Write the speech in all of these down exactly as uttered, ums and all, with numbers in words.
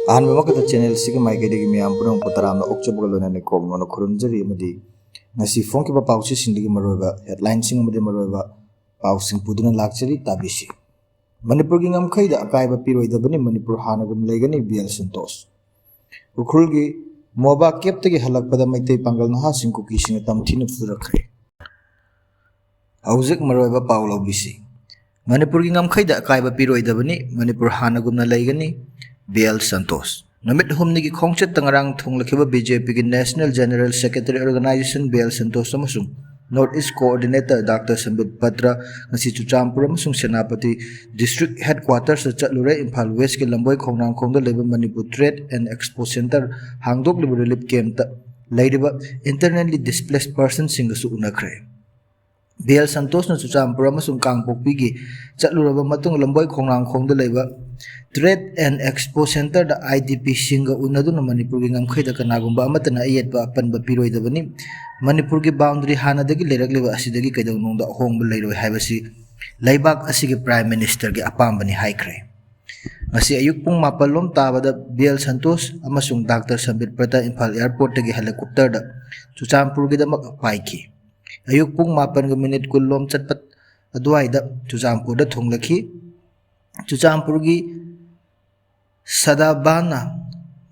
ꯑꯍꯥꯟꯕꯃꯛꯇꯗ ꯆꯦꯅꯦꯜꯁꯤꯒꯤ ꯃꯥꯏꯀꯩꯗꯒꯤ ꯃꯤꯌꯥꯝ ꯄꯨꯝꯅꯃꯛꯄꯨ ꯇꯔꯥꯝꯅ ꯑꯣꯛꯆꯕꯒ ꯂꯣꯏꯅꯅ ꯏꯀꯣꯛ ꯃꯣꯟꯅ ꯈꯨꯔꯨꯝꯖꯔꯤ꯫ ꯑꯃꯗꯤ ꯉꯁꯤ ꯐꯣꯡꯈꯤꯕ ꯄꯥꯎꯆꯦꯁꯤꯡꯗꯒꯤ ꯃꯔꯨꯑꯣꯏꯕ ꯍꯦꯗꯂꯥꯏꯟꯁꯤꯡ ꯑꯃꯗꯤ ꯃꯔꯨꯑꯣꯏꯕ ꯄꯥꯎꯁꯤꯡ ꯄꯨꯗꯨꯅ ꯂꯥꯛꯆꯔꯤ, ꯇꯥꯕꯤꯁꯤ꯫ ꯃꯅꯤꯄꯨꯔꯒꯤ ꯉꯝꯈꯩꯗ ꯑꯀꯥꯏꯕ ꯄꯤꯔꯣꯏꯗꯕꯅꯤ, ꯃꯅꯤꯄꯨꯔ ꯍꯥꯟꯅꯒꯨꯝ ꯂꯩꯒꯅꯤ, ꯕꯤ ꯑꯦꯜ ꯁꯟꯇꯣꯁ꯫ ꯎꯈ꯭ꯔꯨꯜꯒꯤ ꯃꯣꯕꯥ ꯀꯦꯞꯇꯒꯤ ꯍꯜꯂꯛꯄꯗ ꯃꯩꯇꯩ ꯄꯥꯡꯒꯜ ꯅꯍꯥꯁꯤꯡ ꯀꯨꯀꯤꯁꯤꯡꯅ ꯇꯝꯊꯤꯅ ꯐꯨꯔꯛꯈ꯭ꯔꯦ꯫ ꯍꯧꯖꯤꯛ ꯃꯔꯨꯑꯣꯏꯕ ꯄꯥꯎ ꯂꯧꯕꯤꯁꯤ꯫ ꯃꯅꯤꯄꯨꯔꯒꯤ ꯉꯝꯈꯩꯗ ꯑꯀꯥꯏꯕ ꯄꯤꯔꯣꯏꯗꯕꯅꯤ, ꯃꯅꯤꯄꯨꯔ ꯍꯥꯟꯅꯒꯨꯝꯅ ꯂꯩꯒꯅꯤ, ꯕꯤ ꯑꯦꯜ ꯁꯟꯇꯣꯁ꯫ ꯅꯨꯃꯤꯠ ꯍꯨꯝꯅꯤꯒꯤ ꯈꯣꯡꯆꯠꯇ ꯉꯔꯥꯡ ꯊꯨꯡꯂꯈꯤꯕ ꯕꯤ ꯖꯦ ꯄꯤꯒꯤ National General Secretary Organization B L Santosh ꯑꯃꯁꯨꯡ North East Coordinator doctor ꯁꯝꯕꯤꯠ Patra ꯉꯁꯤ ꯆꯨꯔꯆꯥꯟꯄꯨꯔ ꯑꯃꯁꯨꯡ ꯁꯦꯅꯥꯄꯇꯤ District Headquartersꯇ ꯆꯠꯂꯨꯔꯦ꯫ ꯏꯝꯐꯥꯜ Westꯀꯤ ꯂꯝꯕꯣꯏ ꯈꯣꯡꯅꯥꯡꯈꯣꯡꯗ ꯂꯩꯕ Manipur Trade and Expo Centre ꯍꯥꯡꯗꯣꯛꯂꯤꯕ relief campꯇ ꯂꯩꯔꯤꯕ internally displaced personꯁꯤꯡꯒꯁꯨ ꯎꯅꯈ꯭ꯔꯦ꯫ ꯕꯤ ꯑꯦꯜ ꯁꯟꯇꯣꯁꯅ ꯆꯨꯔꯆꯥꯟꯄꯨꯔ ꯑꯃꯁꯨꯡ ꯀꯥꯡꯄꯣꯛꯄꯤꯒꯤ ꯆꯠꯂꯨꯔꯕ ꯃꯇꯨꯡ ꯂꯝꯕꯣꯏ ꯈꯣꯡꯅꯥꯡꯈꯣꯡꯗ ꯂꯩꯕ Trade and Expo Centreꯗ I D ꯄꯤꯁꯤꯡꯒ ꯎꯅꯗꯨꯅ ꯃꯅꯤꯄꯨꯔꯒꯤ ꯉꯝꯈꯩꯗ ꯀꯅꯥꯒꯨꯝꯕ ꯑꯃꯠꯇꯅ ꯑꯌꯦꯠꯄ ꯑꯄꯟꯕ ꯄꯤꯔꯣꯏꯗꯕꯅꯤ, ꯃꯅꯤꯄꯨꯔꯒꯤ boundary ꯍꯥꯟꯅꯗꯒꯤ ꯂꯩꯔꯛꯂꯤꯕ ꯑꯁꯤꯗꯒꯤ ꯀꯩꯗꯧꯅꯨꯡꯗ ꯑꯍꯣꯡꯕ ꯂꯩꯔꯣꯏ ꯍꯥꯏꯕꯁꯤ ꯂꯩꯕꯥꯛ ꯑꯁꯤꯒꯤ Prime Ministerꯒꯤ ꯑꯄꯥꯝꯕꯅꯤ ꯍꯥꯏꯈ꯭ꯔꯦ꯫ ꯉꯁꯤ ꯑꯌꯨꯛ ꯄꯨꯡ ꯃꯥꯄꯜ ꯂꯣꯝ ꯇꯥꯕꯗ ꯕꯤ ꯑꯦꯜ ꯁꯟꯇꯣꯁ ꯑꯃꯁꯨꯡ ꯗꯥꯛꯇꯔ ꯁꯝꯕꯤꯠ ꯄꯇ꯭ꯔ ꯏꯝꯐꯥꯜ Airportꯇꯒꯤ helicopterꯗ ꯆꯨꯔꯆꯥꯟꯄꯨꯔꯒꯤꯗꯃꯛ ꯄꯥꯏꯈꯤ꯫ ꯑꯌꯨꯛ ꯄꯨꯡ ꯃꯥꯄꯜꯒ ꯃꯤꯅꯤꯠ ꯀꯨꯟ ꯂꯣꯝ ꯆꯠꯄ ꯑꯗꯨꯋꯥꯏꯗ ꯆꯨꯔꯆꯥꯟꯄꯨꯔꯗ ꯊꯨꯡꯂꯈꯤ꯫ ꯆꯨꯔꯆꯥꯟꯄꯨꯔꯒꯤ ꯁꯗꯥꯕꯥꯅ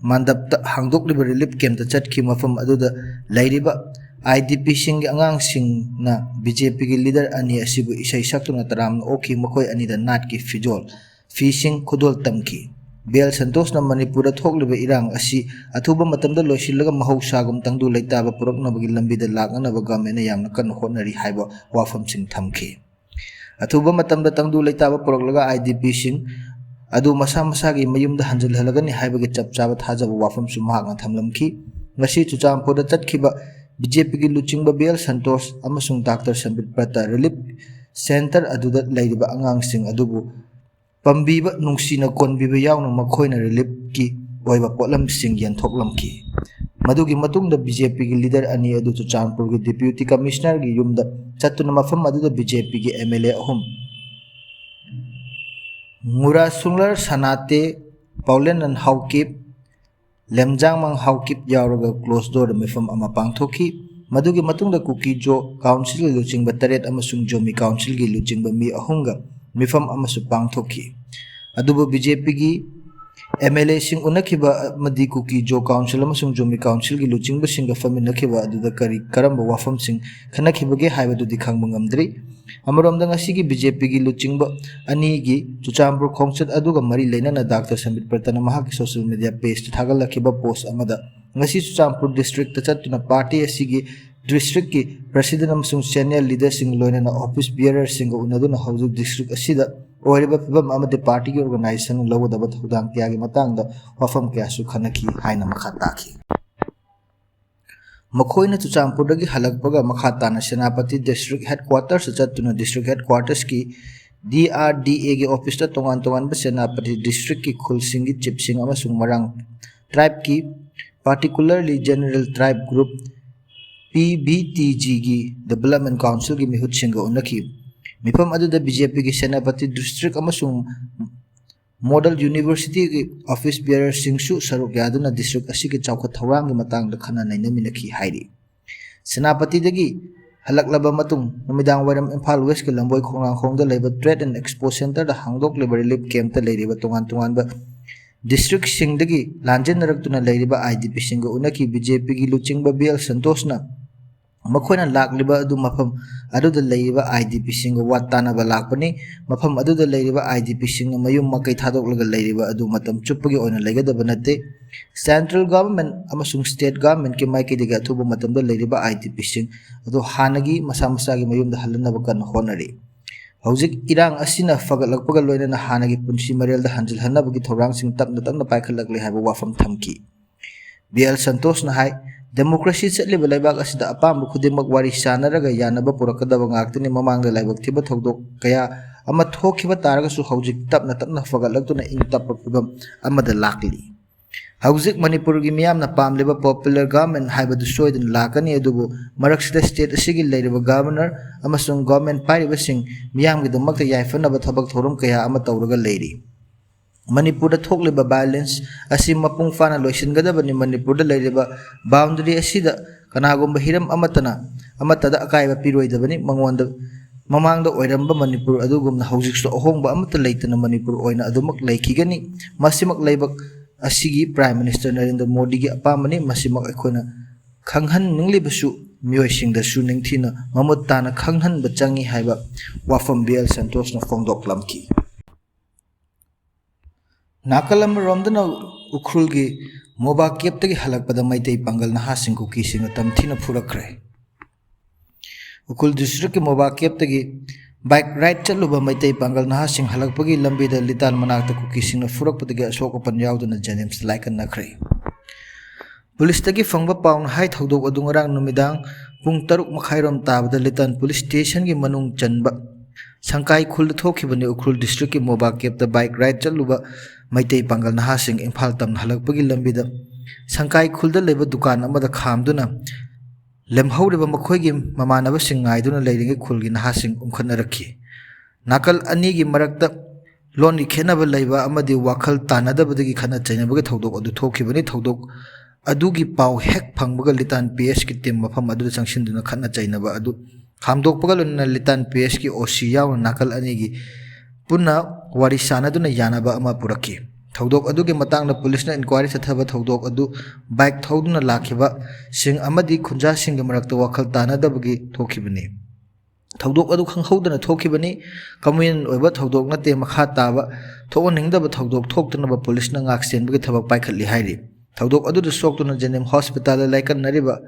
ꯃꯟꯗꯞꯇ ꯍꯥꯡꯗꯣꯛꯂꯤꯕ relief campꯇ ꯆꯠꯈꯤ꯫ ꯃꯐꯝ ꯑꯗꯨꯗ ꯂꯩꯔꯤꯕ ꯑꯥꯏ ꯗꯤ ꯄꯤꯁꯤꯡꯒꯤ ꯑꯉꯥꯡꯁꯤꯡꯅ ꯕꯤ ꯖꯦ ꯄꯤꯒꯤ leader ꯑꯅꯤ ꯑꯁꯤꯕꯨ ꯏꯁꯩ ꯁꯛꯇꯨꯅ ꯇꯔꯥꯝꯅ ꯑꯣꯛꯈꯤ꯫ ꯃꯈꯣꯏ ꯑꯅꯤꯗ ꯅꯥꯠꯀꯤ ꯐꯤꯖꯣꯜ, ꯐꯤꯁꯤꯡ ꯈꯨꯗꯣꯜ ꯇꯝꯈꯤ꯫ ꯕꯤ ꯑꯦꯜ ꯁꯟꯇꯣꯁꯅ ꯃꯅꯤꯄꯨꯔꯗ ꯊꯣꯛꯂꯤꯕ ꯏꯔꯥꯡ ꯑꯁꯤ ꯑꯊꯨꯕ ꯃꯇꯝꯗ ꯂꯣꯏꯁꯤꯜꯂꯒ ꯃꯍꯧꯁꯥꯒꯨꯝ ꯇꯪꯗꯨ ꯂꯩꯇꯥꯕ ꯄꯨꯔꯛꯅꯕꯒꯤ ꯂꯝꯕꯤꯗ ꯂꯥꯛꯅꯅꯕ governmentꯅ ꯌꯥꯝꯅ ꯀꯟꯅ ꯍꯣꯠꯅꯔꯤ ꯍꯥꯏꯕ ꯋꯥꯐꯝꯁꯤꯡ ꯊꯝꯈꯤ꯫ ꯑꯊꯨꯕ ꯃꯇꯝꯗ ꯇꯪꯗꯨ ꯂꯩꯇꯥꯕ ꯄꯨꯔꯛꯂꯒ ꯑꯥꯏ ꯗꯤ ꯄꯤꯁꯤꯡ ꯑꯗꯨ ꯃꯁꯥ ꯃꯁꯥꯒꯤ ꯃꯌꯨꯝꯗ ꯍꯟꯖꯤꯜꯍꯜꯂꯒꯅꯤ ꯍꯥꯏꯕꯒꯤ ꯆꯞ ꯆꯥꯕ ꯊꯥꯖꯕ ꯋꯥꯐꯝꯁꯨ ꯃꯍꯥꯛꯅ ꯊꯝꯂꯝꯈꯤ꯫ ꯉꯁꯤ ꯆꯨꯔꯆꯥꯟꯄꯨꯔꯗ ꯆꯠꯈꯤꯕ ꯕꯤ ꯖꯦ ꯄꯤꯒꯤ ꯂꯨꯆꯤꯡꯕ ꯕꯤ ꯑꯦꯜ ꯁꯟꯇꯣꯁ ꯑꯃꯁꯨꯡ ꯗꯥꯛꯇꯔ ꯁꯝꯕꯤꯠ ꯄꯇ꯭ꯔ relief centre ꯑꯗꯨꯗ ꯂꯩꯔꯤꯕ ꯑꯉꯥꯡꯁꯤꯡ ꯑꯗꯨꯕꯨ ꯄꯥꯝꯕꯤꯕ, ꯅꯨꯡꯁꯤꯅ ꯀꯣꯟꯕꯤꯕ ꯌꯥꯎꯅ ꯃꯈꯣꯏꯅ reliefꯀꯤ ꯑꯣꯏꯕ ꯄꯣꯠꯂꯝꯁꯤꯡ ꯌꯦꯟꯊꯣꯛꯂꯝꯈꯤ꯫ ꯃꯗꯨꯒꯤ ꯃꯇꯨꯡꯗ ꯕꯤ ꯖꯦ ꯄꯤꯒꯤ leader ꯑꯅꯤ ꯑꯗꯨ ꯆꯨꯔꯆꯥꯟꯄꯨꯔꯒꯤ Deputy Commissionerꯒꯤ ꯌꯨꯝꯗ ꯆꯠꯇꯨꯅ ꯃꯐꯝ ꯑꯗꯨꯗ ꯕꯤ ꯖꯦ ꯄꯤꯒꯤ ꯑꯦꯝ ꯑꯦꯜ ꯑꯦ ꯑꯍꯨꯝ, ꯉꯨꯔꯥꯁꯨꯡꯂꯔ ꯁꯅꯥꯇꯦ, ꯄꯥꯎꯂꯦꯟꯅꯟ ꯍꯥꯎꯀꯤꯞ, ꯂꯦꯝꯖꯥꯡꯃꯥꯡ ꯍꯥꯎꯀꯤꯞ ꯌꯥꯎꯔꯒ closed doorꯗ ꯃꯤꯐꯝ ꯑꯃ ꯄꯥꯡꯊꯣꯛꯈꯤ꯫ ꯃꯗꯨꯒꯤ ꯃꯇꯨꯡꯗ ꯀꯨꯀꯤ ꯖꯣ ꯀꯥꯎꯟꯁꯤꯜꯒꯤ ꯂꯨꯆꯤꯡꯕ ꯇꯔꯦꯠ ꯑꯃꯁꯨꯡ ꯖꯣꯃꯤ ꯀꯥꯎꯟꯁꯤꯜꯒꯤ ꯂꯨꯆꯤꯡꯕ ꯃꯤ ꯑꯍꯨꯝꯒ ꯃꯤꯐꯝ ꯑꯃꯁꯨ ꯄꯥꯡꯊꯣꯛꯈꯤ꯫ ꯑꯗꯨꯕꯨ ꯕꯤ ꯖꯦ ꯄꯤꯒꯤ ꯑꯦꯝ ꯑꯦꯜ ꯑꯦꯁꯤꯡ ꯎꯅꯈꯤꯕ ꯑꯃꯗꯤ ꯀꯨꯀꯤ ꯖꯣ ꯀꯥꯎꯟꯁꯤꯜ ꯑꯃꯁꯨꯡ ꯖꯣꯃꯤ ꯀꯥꯎꯟꯁꯤꯜꯒꯤ ꯂꯨꯆꯤꯡꯕꯁꯤꯡꯒ ꯐꯝꯃꯤꯟꯅꯈꯤꯕ ꯑꯗꯨꯗ ꯀꯔꯤ ꯀꯔꯝꯕ ꯋꯥꯐꯝꯁꯤꯡ ꯈꯟꯅꯈꯤꯕꯒꯦ ꯍꯥꯏꯕꯗꯨꯗꯤ ꯈꯪꯕ ꯉꯝꯗ꯭ꯔꯤ꯫ ꯑꯃꯔꯣꯝꯗ ꯉꯁꯤꯒꯤ ꯕꯤ ꯖꯦ ꯄꯤꯒꯤ ꯂꯨꯆꯤꯡꯕ ꯑꯅꯤꯒꯤ ꯆꯨꯔꯆꯥꯟꯄꯨꯔ ꯈꯣꯡꯆꯠ ꯑꯗꯨꯒ ꯃꯔꯤ ꯂꯩꯅꯅ ꯗꯥꯛꯇꯔ ꯁꯝꯕꯤꯠ ꯄ꯭ꯔꯇꯅ ꯃꯍꯥꯛꯀꯤ social media pageꯇ ꯊꯥꯒꯠꯂꯛꯈꯤꯕ post ꯑꯃꯗ ꯉꯁꯤ ꯆꯨꯔꯆꯥꯟꯄꯨꯔ districtꯇ ꯆꯠꯇꯨꯅ party ꯑꯁꯤꯒꯤ districtꯀꯤ president ꯑꯃꯁꯨꯡ senior leaderꯁꯤꯡ ꯂꯣꯏꯅꯅ office bearerꯁꯤꯡꯒ ꯎꯅꯗꯨꯅ ꯍꯧꯖꯤꯛ district ꯑꯁꯤꯗ ꯑꯣꯏꯔꯤꯕ ꯐꯤꯕꯝ ꯑꯃꯗꯤ partyꯒꯤ organizationꯅ ꯂꯧꯒꯗꯕ ꯊꯧꯗꯥꯡ ꯀꯌꯥꯒꯤ ꯃꯇꯥꯡꯗ ꯋꯥꯐꯝ ꯀꯌꯥꯁꯨ ꯈꯟꯅꯈꯤ ꯍꯥꯏꯅ ꯃꯈꯥ ꯇꯥꯈꯤ꯫ ꯃꯈꯣꯏꯅ ꯆꯨꯔꯆꯥꯟꯄꯨꯔꯗꯒꯤ ꯍꯜꯂꯛꯄꯒ ꯃꯈꯥ ꯇꯥꯅ ꯁꯦꯅꯥꯄꯇꯤ district headquartersꯇ ꯆꯠꯇꯨꯅ district headquartersꯀꯤ D R D Aꯒꯤ officeꯇ ꯇꯣꯉꯥꯟ ꯇꯣꯉꯥꯟꯕ ꯁꯦꯅꯥꯄꯇꯤ districtꯀꯤ ꯈꯨꯜꯁꯤꯡꯒꯤ chiefꯁꯤꯡ ꯑꯃꯁꯨꯡ ꯃꯣꯏꯔꯥꯡ tribeꯀꯤ, particularly General Tribe Group, P B T Gꯒꯤ development councilꯒꯤ ꯃꯤꯍꯨꯠꯁꯤꯡꯒ ꯎꯅꯈꯤ꯫ ꯃꯤꯐꯝ ꯑꯗꯨꯗ ꯕꯤ ꯖꯦ ꯄꯤꯒꯤ ꯁꯦꯅꯥꯄꯇꯤ district ꯑꯃꯁꯨꯡ model universityꯒꯤ office bearerꯁꯤꯡꯁꯨ ꯁꯔꯨꯛ ꯌꯥꯗꯨꯅ district ꯑꯁꯤꯒꯤ ꯆꯥꯎꯈꯠ ꯊꯧꯔꯥꯡꯒꯤ ꯃꯇꯥꯡꯗ ꯈꯟꯅ ꯅꯩꯅꯃꯤꯟꯅꯈꯤ ꯍꯥꯏꯔꯤ꯫ ꯁꯦꯅꯥꯄꯇꯤꯗꯒꯤ ꯍꯜꯂꯛꯂꯕ ꯃꯇꯨꯡ ꯅꯨꯃꯤꯗꯥꯡ ꯋꯥꯏꯔꯝ ꯏꯝꯐꯥꯜ Westꯀꯤ ꯂꯝꯕꯣꯏ ꯈꯣꯡꯅꯥꯡꯈꯣꯡꯗ ꯂꯩꯕ Trade and Expo Centreꯗ ꯍꯥꯡꯗꯣꯛꯂꯤꯕ relief campꯇ ꯂꯩꯔꯤꯕ ꯇꯣꯉꯥꯟ ꯇꯣꯉꯥꯟꯕ districtꯁꯤꯡꯗꯒꯤ ꯂꯥꯟꯖꯦꯟꯅꯔꯛꯇꯨꯅ ꯂꯩꯔꯤꯕ I D Pꯁꯤꯡꯒ ꯎꯅꯈꯤ꯫ B J Pꯒꯤ ꯂꯨꯆꯤꯡꯕ B L ꯁꯟꯇꯣꯁꯅ ꯃꯈꯣꯏꯅ ꯂꯥꯛꯂꯤꯕ ꯑꯗꯨ ꯃꯐꯝ ꯑꯗꯨꯗ ꯂꯩꯔꯤꯕ I D Pꯁꯤꯡꯒ ꯋꯥ ꯇꯥꯅꯕ ꯂꯥꯛꯄꯅꯤ꯫ ꯃꯐꯝ ꯑꯗꯨꯗ ꯂꯩꯔꯤꯕ I D Pꯁꯤꯡꯅ ꯃꯌꯨꯝ ꯃꯀꯩ ꯊꯥꯗꯣꯛꯂꯒ ꯂꯩꯔꯤꯕ ꯑꯗꯨ ꯃꯇꯝ ꯆꯨꯞꯄꯒꯤ ꯑꯣꯏꯅ ꯂꯩꯒꯗꯕ ꯅꯠꯇꯦ꯫ Central Government ꯑꯃꯁꯨꯡ State Governmentꯀꯤ ꯃꯥꯏꯀꯩꯗꯒꯤ ꯑꯊꯨꯕ ꯃꯇꯝꯗ ꯂꯩꯔꯤꯕ I D Pꯁꯤꯡ ꯑꯗꯨ ꯍꯥꯟꯅꯒꯤ ꯃꯁꯥ ꯃꯁꯥꯒꯤ ꯃꯌꯨꯝꯗ ꯍꯜꯍꯟꯅꯕ ꯀꯟꯅ ꯍꯣꯠꯅꯔꯤ꯫ ꯍꯧꯖꯤꯛ ꯏꯔꯥꯡ ꯑꯁꯤꯅ ꯐꯒꯠꯂꯛꯄꯒ ꯂꯣꯏꯅꯅ ꯍꯥꯟꯅꯒꯤ ꯄꯨꯟꯁꯤ ꯃꯔꯦꯜꯗ ꯍꯟꯖꯤꯜꯍꯟꯅꯕꯒꯤ ꯊꯧꯔꯥꯡꯁꯤꯡ ꯇꯞꯅ ꯇꯞꯅ ꯄꯥꯏꯈꯠꯂꯛꯂꯤ ꯍꯥꯏꯕ ꯋꯥꯐꯝ ꯊꯝꯈꯤ꯫ B L ꯁꯟꯇꯣꯁꯅ ꯍꯥꯏ, democracy ꯆꯠꯂꯤꯕ ꯂꯩꯕꯥꯛ ꯑꯁꯤꯗ ꯑꯄꯥꯝꯕ ꯈꯨꯗꯤꯡꯃꯛ ꯋꯥꯔꯤ ꯁꯥꯅꯔꯒ ꯌꯥꯅꯕ ꯄꯨꯔꯛꯀꯗꯕ ꯉꯥꯛꯇꯅꯤ꯫ ꯃꯃꯥꯡꯗ ꯂꯥꯏꯕꯛ ꯊꯤꯕ ꯊꯧꯗꯣꯛ ꯀꯌꯥ ꯑꯃ ꯊꯣꯛꯈꯤꯕ ꯇꯥꯔꯒꯁꯨ ꯍꯧꯖꯤꯛ ꯇꯞꯅ ꯇꯞꯅ ꯐꯒꯠꯂꯛꯇꯨꯅ ꯏꯪ ꯇꯞꯄ ꯐꯤꯕꯝ ꯑꯃꯗ ꯂꯥꯛꯂꯤ꯫ ꯍꯧꯖꯤꯛ ꯃꯅꯤꯄꯨꯔꯒꯤ ꯃꯤꯌꯥꯝꯅ ꯄꯥꯝꯂꯤꯕ popular government ꯍꯥꯏꯕꯗꯨ ꯁꯣꯏꯗꯅ ꯂꯥꯛꯀꯅꯤ, ꯑꯗꯨꯕꯨ ꯃꯔꯛꯁꯤꯗ state ꯑꯁꯤꯒꯤ ꯂꯩꯔꯤꯕ governor ꯑꯃꯁꯨꯡ government ꯄꯥꯏꯔꯤꯕꯁꯤꯡ ꯃꯤꯌꯥꯝꯒꯤꯗꯃꯛꯇ ꯌꯥꯏꯐꯅꯕ ꯊꯕꯛ ꯊꯧꯔꯝ ꯀꯌꯥ ꯑꯃ ꯇꯧꯔꯒ ꯂꯩꯔꯤ꯫ ꯃꯅꯤꯄꯨꯔꯗ ꯊꯣꯛꯂꯤꯕ violence ꯑꯁꯤ ꯃꯄꯨꯡ ꯐꯥꯅ ꯂꯣꯏꯁꯤꯟꯒꯗꯕꯅꯤ꯫ ꯃꯅꯤꯄꯨꯔꯗ ꯂꯩꯔꯤꯕ boundary ꯑꯁꯤꯗ ꯀꯅꯥꯒꯨꯝꯕ ꯍꯤꯔꯝ ꯑꯃꯠꯇꯅ ꯑꯃꯠꯇꯗ ꯑꯀꯥꯏꯕ ꯄꯤꯔꯣꯏꯗꯕꯅꯤ꯫ ꯃꯉꯣꯟꯗ ꯃꯃꯥꯡꯗ ꯑꯣꯏꯔꯝꯕ ꯃꯅꯤꯄꯨꯔ ꯑꯗꯨꯒꯨꯝꯅ ꯍꯧꯖꯤꯛꯁꯨ ꯑꯍꯣꯡꯕ ꯑꯃꯠꯇ ꯂꯩꯇꯅ ꯃꯅꯤꯄꯨꯔ ꯑꯣꯏꯅ ꯑꯗꯨꯃꯛ ꯂꯩꯈꯤꯒꯅꯤ꯫ ꯃꯁꯤꯃꯛ ꯂꯩꯕꯥꯛ ꯑꯁꯤꯒꯤ Prime Minister ꯅꯔꯦꯟꯗ꯭ꯔ ꯃꯣꯗꯤꯒꯤ ꯑꯄꯥꯝꯕꯅꯤ꯫ ꯃꯁꯤꯃꯛ ꯑꯩꯈꯣꯏꯅ ꯈꯪꯍꯟꯅꯤꯡꯂꯤꯕꯁꯨ ꯃꯤꯑꯣꯏꯁꯤꯡꯗꯁꯨ ꯅꯤꯡꯊꯤꯅ ꯃꯃꯨꯠ ꯇꯥꯅ ꯈꯪꯍꯟꯕ ꯆꯪꯏ ꯍꯥꯏꯕ ꯋꯥꯐꯝ ꯕꯤ ꯑꯦꯜ ꯁꯟꯇꯣꯁꯅ ꯐꯣꯡꯗꯣꯛꯂꯝꯈꯤ꯫ ꯅꯥꯀꯜ ꯑꯃꯔꯣꯝꯗꯅ ꯎꯈ꯭ꯔꯨꯜꯒꯤ ꯃꯣꯕꯥ ꯀꯦꯞꯇꯒꯤ ꯍꯜꯂꯛꯄꯗ ꯃꯩꯇꯩ ꯄꯥꯡꯒꯜ ꯅꯍꯥꯁꯤꯡ ꯀꯨꯀꯤꯁꯤꯡꯅ ꯇꯝꯊꯤꯅ ꯐꯨꯔꯛꯈ꯭ꯔꯦ꯫ ꯎꯈ꯭ꯔꯨꯜ district ꯀꯤ ꯃꯣꯕꯥ ꯀꯦꯞꯇꯒꯤ bike ride ꯆꯠꯂꯨꯕ ꯃꯩꯇꯩ ꯄꯥꯡꯒꯜ ꯅꯍꯥꯁꯤꯡ ꯍꯜꯂꯛꯄꯒꯤ ꯂꯝꯕꯤꯗ ꯂꯤꯇꯥꯟ ꯃꯅꯥꯛꯇ ꯀꯨꯀꯤꯁꯤꯡꯅ ꯐꯨꯔꯛꯄꯗꯒꯤ ꯑꯁꯣꯛ ꯑꯄꯟ ꯌꯥꯎꯗꯨꯅ ꯖꯦꯅꯤꯝꯁꯇ ꯂꯥꯏꯀꯠꯅꯈ꯭ꯔꯦ꯫ ꯄꯨꯂꯤꯁꯇꯒꯤ ꯐꯪꯕ ꯄꯥꯎꯅ ꯍꯥꯏ, ꯊꯧꯗꯣꯛ ꯑꯗꯨ ꯉꯔꯥꯡ ꯅꯨꯃꯤꯗꯥꯡ ꯄꯨꯡ ꯇꯔꯨꯛ ꯃꯈꯥꯏꯔꯣꯝ ꯇꯥꯕꯗ ꯂꯤꯇꯥꯟ ꯄꯨꯂꯤꯁ ꯁ꯭ꯇꯦꯁꯟꯒꯤ ꯃꯅꯨꯡ ꯆꯟꯕ ꯁꯪꯀꯥꯏ ꯈꯨꯜꯗ ꯊꯣꯛꯈꯤꯕꯅꯤ꯫ ꯎꯈ꯭ꯔꯨꯜ district ꯀꯤ ꯃꯣꯕꯥ ꯀꯦꯞꯇ bike ride ꯆꯠꯂꯨꯕ ꯃꯩꯇꯩ ꯄꯥꯡꯒꯜ ꯅꯍꯥꯁꯤꯡ ꯏꯝꯐꯥꯜ ꯇꯝꯅ ꯍꯜꯂꯛꯄꯒꯤ ꯂꯝꯕꯤꯗ ꯁꯪꯀꯥꯏ ꯈꯨꯜꯗ ꯂꯩꯕ ꯗꯨꯀꯥꯟ ꯑꯃꯗ ꯈꯥꯝꯗꯨꯅ ꯂꯦꯝꯍꯧꯔꯤꯕ ꯃꯈꯣꯏꯒꯤ ꯃꯃꯥꯟꯅꯕꯁꯤꯡ ꯉꯥꯏꯗꯨꯅ ꯂꯩꯔꯤꯉꯩ ꯈꯨꯜꯒꯤ ꯅꯍꯥꯁꯤꯡ ꯎꯪꯈꯠꯅꯔꯛꯈꯤ꯫ ꯅꯥꯀꯜ ꯑꯅꯤꯒꯤ ꯃꯔꯛꯇ ꯂꯣꯟꯒꯤ ꯈꯦꯠꯅꯕ ꯂꯩꯕ ꯑꯃꯗꯤ ꯋꯥꯈꯜ ꯇꯥꯅꯗꯕꯗꯒꯤ ꯈꯠꯅ ꯆꯩꯅꯕꯒꯤ ꯊꯧꯗꯣꯛ ꯑꯗꯨ ꯊꯣꯛꯈꯤꯕꯅꯤ꯫ ꯊꯧꯗꯣꯛ ꯑꯗꯨꯒꯤ ꯄꯥꯎ ꯍꯦꯛ ꯐꯪꯕꯒ ꯂꯤꯇꯥꯟ ꯄꯤ ꯑꯦꯁꯀꯤ team ꯃꯐꯝ ꯑꯗꯨꯗ ꯆꯪꯁꯤꯟꯗꯨꯅ ꯈꯠꯅ ꯆꯩꯅꯕ ꯑꯗꯨ ꯈꯥꯝꯗꯣꯛꯄꯒ ꯂꯣꯏꯅꯅ ꯂꯤꯇꯥꯟ ꯄꯤ ꯑꯦꯁꯀꯤ ꯑꯣ ꯁꯤ ꯌꯥꯎꯅ ꯅꯥꯀꯜ ꯑꯅꯤꯒꯤ ꯄꯨꯟꯅ ꯋꯥꯔꯤ ꯁꯥꯟꯅꯗꯨꯅ ꯌꯥꯅꯕ ꯑꯃ ꯄꯨꯔꯛꯈꯤ꯫ ꯊꯧꯗꯣꯛ ꯑꯗꯨꯒꯤ ꯃꯇꯥꯡꯗ ꯄꯨꯂꯤꯁꯅ inquiry ꯆꯠꯊꯕ ꯊꯧꯗꯣꯛ ꯑꯗꯨ bike ꯊꯧꯗꯨꯅ ꯂꯥꯛꯈꯤꯕꯁꯤꯡ ꯑꯃꯗꯤ ꯈꯨꯟꯖꯥꯁꯤꯡꯒꯤ ꯃꯔꯛꯇ ꯋꯥꯈꯜ ꯇꯥꯅꯗꯕꯒꯤ ꯊꯣꯛꯈꯤꯕꯅꯤ꯫ ꯊꯧꯗꯣꯛ ꯑꯗꯨ ꯈꯪꯍꯧꯗꯅ ꯊꯣꯛꯈꯤꯕꯅꯤ꯫ Communal ꯑꯣꯏꯕ ꯊꯧꯗꯣꯛ ꯅꯠꯇꯦ꯫ ꯃꯈꯥ ꯇꯥꯕ ꯊꯣꯛꯍꯟꯅꯤꯡꯗꯕ ꯊꯧꯗꯣꯛ ꯊꯣꯛꯇꯅꯕ ꯄꯨꯂꯤꯁꯅ ꯉꯥꯛ ꯁꯦꯟꯕꯒꯤ ꯊꯕꯛ ꯄꯥꯏꯈꯠꯂꯤ ꯍꯥꯏꯔꯤ꯫ ꯊꯧꯗꯣꯛ ꯑꯗꯨꯗ ꯁꯣꯛꯇꯨꯅ ꯖꯦꯅꯤꯝ ꯍꯣꯁꯄꯤꯇꯥꯜꯗ ꯂꯥꯏꯀꯠꯅꯔꯤꯕ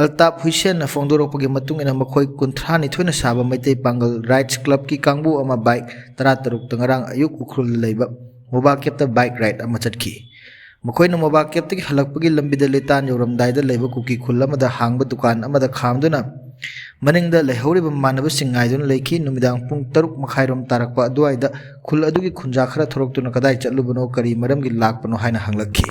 ꯑꯜꯇꯥꯞ ꯍꯨꯏꯁꯦꯟꯅ ꯐꯣꯡꯗꯣꯔꯛꯄꯒꯤ ꯃꯇꯨꯡ ꯏꯟꯅ ꯃꯈꯣꯏ ꯀꯨꯟꯊ꯭ꯔꯥ ꯅꯤꯊꯣꯏꯅ ꯁꯥꯕ ꯃꯩꯇꯩ ꯄꯥꯡꯒꯜ ꯔꯥꯏꯠꯁ ꯀ꯭ꯂꯕꯀꯤ ꯀꯥꯡꯕꯨ ꯑꯃ bike ꯇꯔꯥ ꯇꯔꯨꯛꯇ ꯉꯔꯥꯡ ꯑꯌꯨꯛ ꯎꯈ꯭ꯔꯨꯜꯗ ꯂꯩꯕ ꯃꯣꯕꯥ ꯀꯦꯞꯇ bike ride ꯑꯃ ꯆꯠꯈꯤ꯫ ꯃꯈꯣꯏꯅ ꯃꯣꯕꯥ ꯀꯦꯞꯇꯒꯤ ꯍꯜꯂꯛꯄꯒꯤ ꯂꯝꯕꯤꯗ ꯂꯤꯇꯥꯟ ꯌꯧꯔꯝꯗꯥꯏꯗ ꯂꯩꯕ ꯀꯨꯀꯤ ꯈꯨꯜ ꯑꯃꯗ ꯍꯥꯡꯕ ꯗꯨꯀꯥꯟ ꯑꯃꯗ ꯈꯥꯝꯗꯨꯅ ꯃꯅꯤꯡꯗ ꯂꯩꯍꯧꯔꯤꯕ ꯃꯃꯥꯟꯅꯕꯁꯤꯡ ꯉꯥꯏꯗꯨꯅ ꯂꯩꯈꯤ꯫ ꯅꯨꯃꯤꯗꯥꯡ ꯄꯨꯡ ꯇꯔꯨꯛ ꯃꯈꯥꯏꯔꯣꯝ ꯇꯥꯔꯛꯄ ꯑꯗꯨꯋꯥꯏꯗ ꯈꯨꯜ ꯑꯗꯨꯒꯤ ꯈꯨꯟꯖꯥ ꯈꯔ ꯊꯣꯔꯛꯇꯨꯅ ꯀꯗꯥꯏ ꯆꯠꯂꯨꯕꯅꯣ, ꯀꯔꯤ ꯃꯔꯝꯒꯤ ꯂꯥꯛꯄꯅꯣ ꯍꯥꯏꯅ ꯍꯪꯂꯛꯈꯤ꯫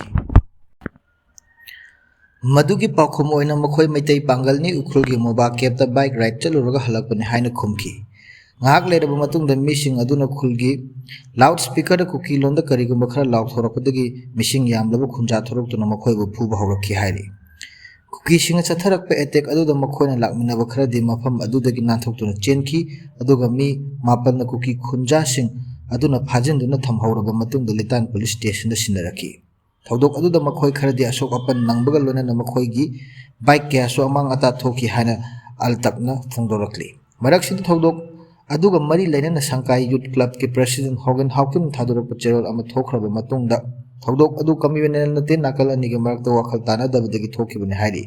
ꯃꯗꯨꯒꯤ ꯄꯥꯎꯈꯨꯝ ꯑꯣꯏꯅ ꯃꯈꯣꯏ ꯃꯩꯇꯩ ꯄꯥꯡꯒꯜꯅꯤ, ꯎꯈ꯭ꯔꯨꯜꯒꯤ ꯃꯣꯕꯥ ꯀꯦꯞꯇ bike ride ꯆꯠꯂꯨꯔꯒ ꯍꯜꯂꯛꯄꯅꯤ ꯍꯥꯏꯅ ꯈꯨꯝꯈꯤ꯫ ꯉꯥꯏꯍꯥꯛ ꯂꯩꯔꯕ ꯃꯇꯨꯡꯗ ꯃꯤꯁꯤꯡ ꯑꯗꯨꯅ ꯈꯨꯜꯒꯤ ꯂꯥꯎꯠ ꯁ꯭ꯄꯤꯀꯔꯗ ꯀꯨꯀꯤ ꯂꯣꯟꯗ ꯀꯔꯤꯒꯨꯝꯕ ꯈꯔ ꯂꯥꯎꯊꯣꯔꯛꯄꯗꯒꯤ ꯃꯤꯁꯤꯡ ꯌꯥꯝꯂꯕ ꯈꯨꯟꯖꯥ ꯊꯣꯔꯛꯇꯨꯅ ꯃꯈꯣꯏꯕꯨ ꯐꯨꯕ ꯍꯧꯔꯛꯈꯤ ꯍꯥꯏꯔꯤ꯫ ꯀꯨꯀꯤꯁꯤꯡꯅ ꯆꯠꯊꯔꯛꯄ ꯑꯦꯇꯦꯛ ꯑꯗꯨꯗ ꯃꯈꯣꯏꯅ ꯂꯥꯛꯃꯤꯟꯅꯕ ꯈꯔꯗꯤ ꯃꯐꯝ ꯑꯗꯨꯗꯒꯤ ꯅꯥꯟꯊꯣꯛꯇꯨꯅ ꯆꯦꯟꯈꯤ, ꯑꯗꯨꯒ ꯃꯤ ꯃꯥꯄꯟꯅ ꯀꯨꯀꯤ ꯈꯨꯟꯖꯥꯁꯤꯡ ꯑꯗꯨꯅ ꯐꯥꯖꯤꯟꯗꯨꯅ ꯊꯝꯍꯧꯔꯕ ꯃꯇꯨꯡꯗ ꯂꯤꯇꯥꯟ ꯄꯨꯂꯤꯁ ꯁ꯭ꯇꯦꯁꯟꯗ ꯁꯤꯟꯅꯔꯛꯈꯤ꯫ ꯊꯧꯗꯣꯛ ꯑꯗꯨꯗ ꯃꯈꯣꯏ ꯈꯔꯗꯤ ꯑꯁꯣꯛ ꯑꯄꯟ ꯅꯪꯕꯒ ꯂꯣꯏꯅꯅ ꯃꯈꯣꯏꯒꯤ ꯕꯥꯏꯛ ꯀꯌꯥꯁꯨ ꯑꯃꯥꯡ ꯑꯇꯥ ꯊꯣꯛꯈꯤ ꯍꯥꯏꯅ ꯑꯜꯇꯞꯅ ꯐꯣꯡꯗꯣꯔꯛꯂꯤ꯫ ꯃꯔꯛꯁꯤꯗ ꯊꯧꯗꯣꯛ ꯑꯗꯨꯒ ꯃꯔꯤ ꯂꯩꯅꯅ ꯁꯪꯀꯥꯏ ꯌꯨꯠ ꯀ꯭ꯂꯕꯀꯤ ꯄ꯭ꯔꯦꯁꯤꯗꯦꯟ ꯍꯣꯒꯦꯟ ꯍꯥꯎꯀꯤꯟ ꯊꯥꯗꯣꯔꯛꯄ ꯆꯦꯔꯣꯜ ꯑꯃ ꯊꯣꯛꯈ꯭ꯔꯕ ꯃꯇꯨꯡꯗ ꯊꯧꯗꯣꯛ ꯑꯗꯨ ꯀꯝꯃ꯭ꯌꯨꯅꯦꯜ ꯅꯠꯇꯦ ꯅꯥꯀꯜ ꯑꯅꯤꯒꯤ ꯃꯔꯛꯇ ꯋꯥꯈꯜ ꯇꯥꯅꯗꯕꯗꯒꯤ ꯊꯣꯛꯈꯤꯕꯅꯤ ꯍꯥꯏꯔꯤ꯫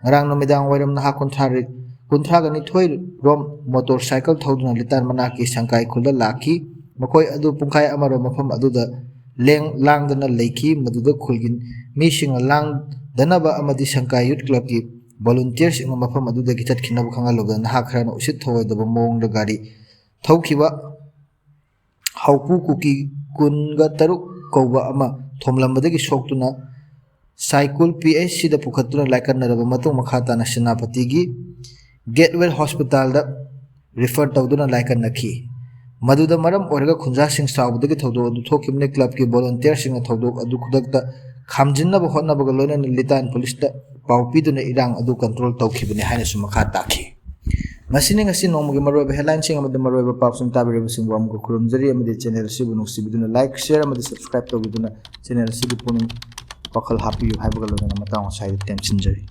ꯉꯔꯥꯡ ꯅꯨꯃꯤꯗꯥꯡ ꯋꯥꯏꯔꯝ ꯅꯍꯥ ꯀꯨꯟꯊ꯭ꯔꯥ ꯀꯨꯟꯊ꯭ꯔꯥꯒ ꯅꯤꯊꯣꯏ ꯔꯣꯝ ꯃꯣꯇꯣꯔ ꯁꯥꯏꯀꯜ ꯊꯧꯗꯨꯅ ꯂꯤꯇꯥꯟ ꯃꯅꯥꯛꯀꯤ ꯁꯪꯀꯥꯏ ꯈꯨꯜꯗ ꯂꯥꯛꯈꯤ꯫ ꯃꯈꯣꯏ ꯑꯗꯨ ꯄꯨꯡꯈꯥꯏ ꯑꯃꯔꯣꯝ ꯃꯐꯝ ꯑꯗꯨꯗ ꯂꯦꯡ ꯂꯥꯡꯗꯅ ꯂꯩꯈꯤ꯫ ꯃꯗꯨꯗ ꯈꯨꯜꯒꯤ ꯃꯤꯁꯤꯡꯅ ꯂꯥꯡꯗꯅꯕ ꯑꯃꯗꯤ ꯁꯪꯀꯥꯏ ꯌꯨꯠ ꯀ꯭ꯂꯕꯀꯤ ꯚꯣꯂꯨꯟꯇꯤꯌꯔꯁꯤꯡꯅ ꯃꯐꯝ ꯑꯗꯨꯗꯒꯤ ꯆꯠꯈꯤꯅꯕ ꯈꯪꯍꯜꯂꯕꯗ ꯅꯍꯥ ꯈꯔꯅ ꯎꯁꯤꯠ ꯊꯑꯣꯏꯗꯕ ꯃꯑꯣꯡꯗ ꯒꯥꯔꯤ ꯊꯧꯈꯤꯕ ꯍꯥꯎꯄꯨ ꯀꯨꯀꯤ ꯀꯨꯟꯒ ꯇꯔꯨꯛ ꯀꯧꯕ ꯑꯃ ꯊꯣꯝꯂꯝꯕꯗꯒꯤ ꯁꯣꯛꯇꯨꯅ ꯁꯥꯏꯀꯨꯜ ꯄꯤ ꯑꯩꯆ ꯁꯤꯗ ꯄꯨꯈꯠꯇꯨꯅ ꯂꯥꯏꯀꯠꯅꯔꯕ ꯃꯇꯨꯡ ꯃꯈꯥ ꯇꯥꯅ ꯁꯦꯅꯥꯄꯇꯤꯒꯤ ꯒꯦꯠꯋꯦ ꯍꯣꯁꯄꯤꯇꯥꯜꯗ ꯔꯤꯐꯔ ꯇꯧꯗꯨꯅ ꯂꯥꯏꯀꯠꯅꯈꯤ꯫ ꯃꯗꯨꯗ ꯃꯔꯝ ꯑꯣꯏꯔꯒ ꯈꯨꯟꯖꯥꯁꯤꯡ ꯁꯥꯎꯕꯗꯒꯤ ꯊꯧꯗꯣꯛ ꯑꯗꯨ ꯊꯣꯛꯈꯤꯕꯅꯤ꯫ ꯀ꯭ꯂꯕꯀꯤ ꯚꯣꯂꯨꯟꯇꯤꯌꯔꯁꯤꯡꯅ ꯊꯧꯗꯣꯛ ꯑꯗꯨ ꯈꯨꯗꯛꯇ ꯈꯥꯝꯖꯤꯟꯅꯕ ꯍꯣꯠꯅꯕꯒ ꯂꯣꯏꯅꯅ ꯂꯤꯇꯥꯟ ꯄꯨꯂꯤꯁꯇ ꯄꯥꯎ ꯄꯤꯗꯨꯅ ꯏꯔꯥꯡ ꯑꯗꯨ ꯀꯟꯇ꯭ꯔꯣꯜ ꯇꯧꯈꯤꯕꯅꯤ ꯍꯥꯏꯅꯁꯨ ꯃꯈꯥ ꯇꯥꯈꯤ꯫ ꯃꯁꯤꯅꯤ ꯉꯁꯤ ꯅꯣꯡꯃꯒꯤ ꯃꯔꯨꯑꯣꯏꯕ ꯍꯦꯗꯂꯥꯏꯟꯁꯤꯡ ꯑꯃꯗꯤ ꯃꯔꯨꯑꯣꯏꯕ ꯄꯥꯎꯁꯤꯡ ꯇꯥꯕꯤꯔꯤꯕꯁꯤꯡꯕꯨ ꯑꯃꯨꯛꯀ ꯈꯨꯔꯨꯝꯖꯔꯤ ꯑꯃꯗꯤ ꯆꯦꯅꯦꯜ ꯑꯁꯤꯕꯨ ꯅꯨꯡꯁꯤꯕꯤꯗꯨꯅ ꯂꯥꯏꯛ, ꯁꯤꯌꯔ ꯑꯃꯗꯤ ꯁꯕꯁꯀ꯭ꯔꯥꯏꯕ ꯇꯧꯕꯤꯗꯨꯅ ꯆꯦꯅꯦꯜ ꯑꯁꯤꯒꯤ ꯄꯨꯛꯅꯤꯡ ꯋꯥꯈꯜ ꯍꯥꯞꯄꯤꯌꯨ ꯍꯥꯏꯕꯒ ꯂꯣꯏꯅꯅ ꯃꯇꯥꯡ ꯑꯁ꯭ꯋꯥꯏꯗ ꯇꯦꯟꯁꯤꯟꯖꯔꯤ꯫